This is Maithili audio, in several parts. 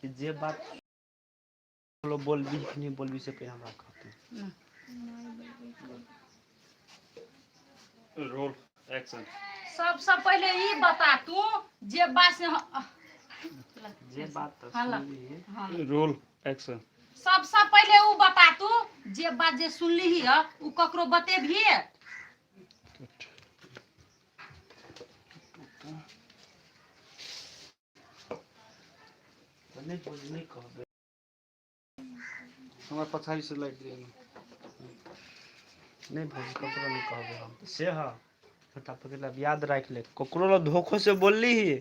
कि जे बात बोलबी कि नहि बोलबी से पहिले हमरा कहतै। Roll action. सबसँ पहिले ई बता तू जे बात से जे बात तऽ हाँ ला। सुनली। हाँ। Roll action. सबसँ पहिले उ बता तू जे बात जे सुनली है उ ककरो बतेबही? तऽ नहि बोल, नहि कहबै। हमरा पछाड़ी से लागि गेल। नहि भौजी, ककरो नहि कहबै हम से। हँ, छोटा पकड़ याद राखि ले, ककरो लग धोखो से बोलली ही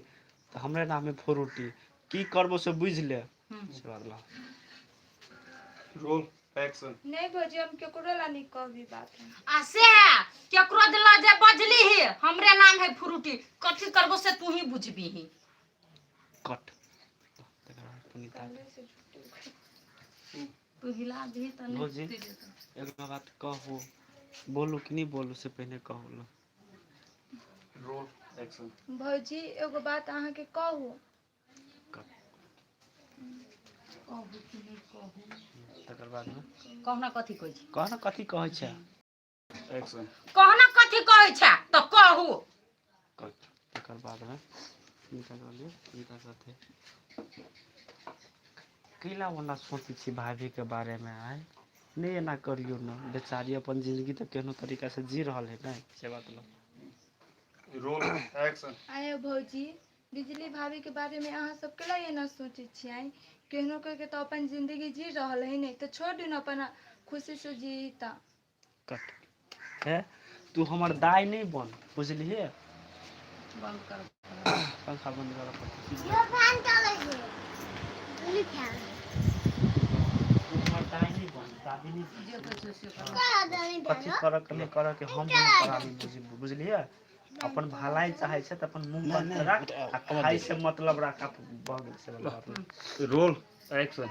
तऽ हमरे नामे फुरुटी की करबो से बुझि ले। से बात ला। Roll action. नहीं भौजी, हम केकरो ला नहीं कहबी बात हम। आ से केकरो दिला जे बजली ही हमरे नाम है फ्रूटी, कथी करबो से तू ही बुझबीही। कट। तकर बाद पुनीता। पहले से झूठ। तू हिला दही तऽ नहि। भौजी। एगो बात कहू, बोलू कि नहि बोलू से पहिने कहू ने। Roll action. भौजी, एगो बात अहाँके कहू? कट। कहू कि नहि कहू? तकर बादमे। कहना कथी कहै छी? कह ने, कथी कहै छै? एक्शन। कहना कथी कहै छै तऽ कहू। कट। तकर बादमे पुनीता कहलियै, पुनीता कहतै कैला ओना सोचै छी भाभीके बारेमे? आइ नहि एना करियौ ने, बेचारी अपन जिंदगी तऽ केहनो तरीकासँ जी रहल है ने, से बात ल। Roll action. आये भौजी, बिजली भाभी के बारे में अहाँ सब केला एना सोचै छियै? केहनो करके तऽ अपन जिंदगी जी रहल है ने, तऽ छोड़ दियौ ने, अपन खुशी से जी तऽ। कट। हे, तू हमर दाय नहि बन, बुझलियै? बंद कर। पंखा बंद करऽ पड़तै। तू हमर दाय नहि बन, दादी नहि। जे कहै छै से कर। कथी करऽ के नहि करऽ के हम दुनू प्राणी बुझलियै? अपन भलाई चाहै छै तऽ अपन मुँह बंद राख आ खाइ से मतलब राख, आ भऽ गेल से वाला बात। Roll action.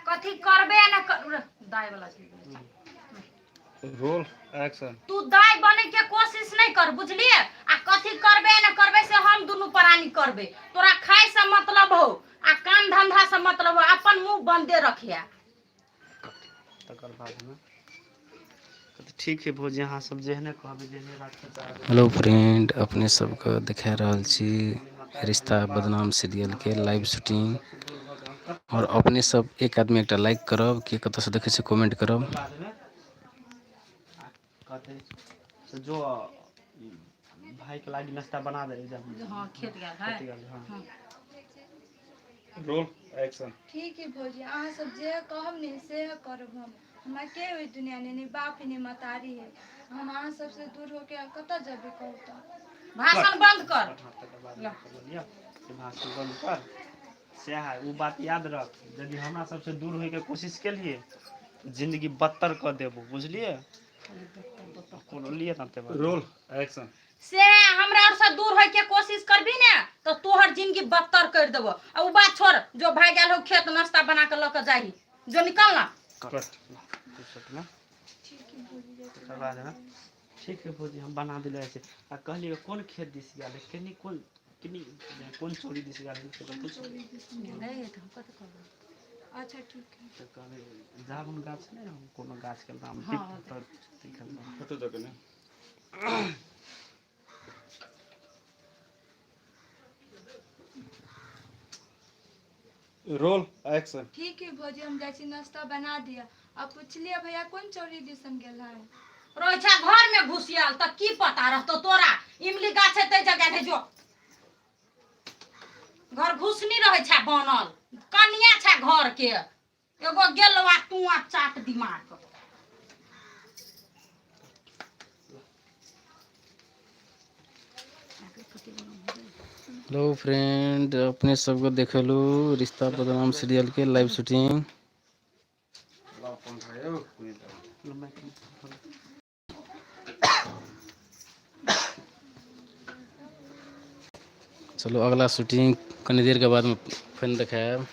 कथी करबे ने कर दाय वाला चीज। Roll action. तू दाय बने के कोशिश नहीं कर, बुझलिए? आ कथी करबे ने करबे से हम दुनू प्राणी करबे। तोरा खाय से मतलब हो आ काम धंधा से मतलब हो, अपन मुंह बंदे रखिया। तकर बादमे कहतै, ठीक है भौजी, अहाँ सब जेहने कहबै, जेहने राखै चाहबै। हेलो फ्रेंड, अपने सबके देखा रहल छी रिश्ता बदनाम सीरियलके लाइव शूटिंग आओर अपने सब एक आदमी एकटा लाइक करब के कतऽसँ देखै छी, कमेंट करब। बादमे आ कहतै से जो भाईके लागी नाश्ता बना दे। हाँ, खेत गेल है। खेत गेल, हाँ। Roll action. ठीक है भौजी, अहाँ सब जे कहब ने से करब हम। हमरा के ओहि दुनिया ने नहि बाप है, नहि महतारी है। हम अहाँ सबसे दूर होके कतऽ जेबै, कहू तऽ? भाषण बंद कर। हाँ, तकर बाद बोलिए से भाषण बंद कर। सएह है, ओ बात याद रख, यदि हमरा सबसे दूर होइके कोशिश केलिए तऽ जिंदगी बदतर कऽ देबो, बुझलिए? कोनो लिए ना ते बात। Roll action. से हमरा और से दूर होय के कोशिश करबी ने तो तोहर जिंदगी बदतर कर देबो। आ उ बात छोड़, जो भाई गेल हो खेत, नाश्ता बना के लऽ के जाही, जो निकल ना। कट। तू सोचना। ठीक है भौजी, जाइ छी। तकर बाद है, ठीक है भौजी, हम बना देले जाइ छै। आ कहलियै कोन खेत दिस गेल है, केनी कोन केनी कोन चोरी दिस गेल है से पूछ। नहीं तऽ हम कथी कहबै? अच्छा, ठीक है। तऽ कहबै जामुन गाछ नहि हम कोनो गाछके नाम हाँ। लिखल। फोटो दऽ के ने। Roll action. ठीक है भौजी, हम जाइ छी, नाश्ता बना दिअ। आ पुछलियै भैया कोन चौरी दिसन गेल है? रहै छै घर में घुसियल तऽ की पता रहतो तोरा? इमली गाछ है तै जगह है, जो घर घुसनी रहै छै बनल कनिया छै घर के एगो गेलो आ तू आ चाट दिमाग। हेलो फ्रेंड, अपने सबके देखेलू रिश्ता बदनाम सीरियलके लाइव शूटिंग। ल पंखा यौ पुनीता। चलू, अगला शूटिंग कनी देरके बादमे फेर देखायब।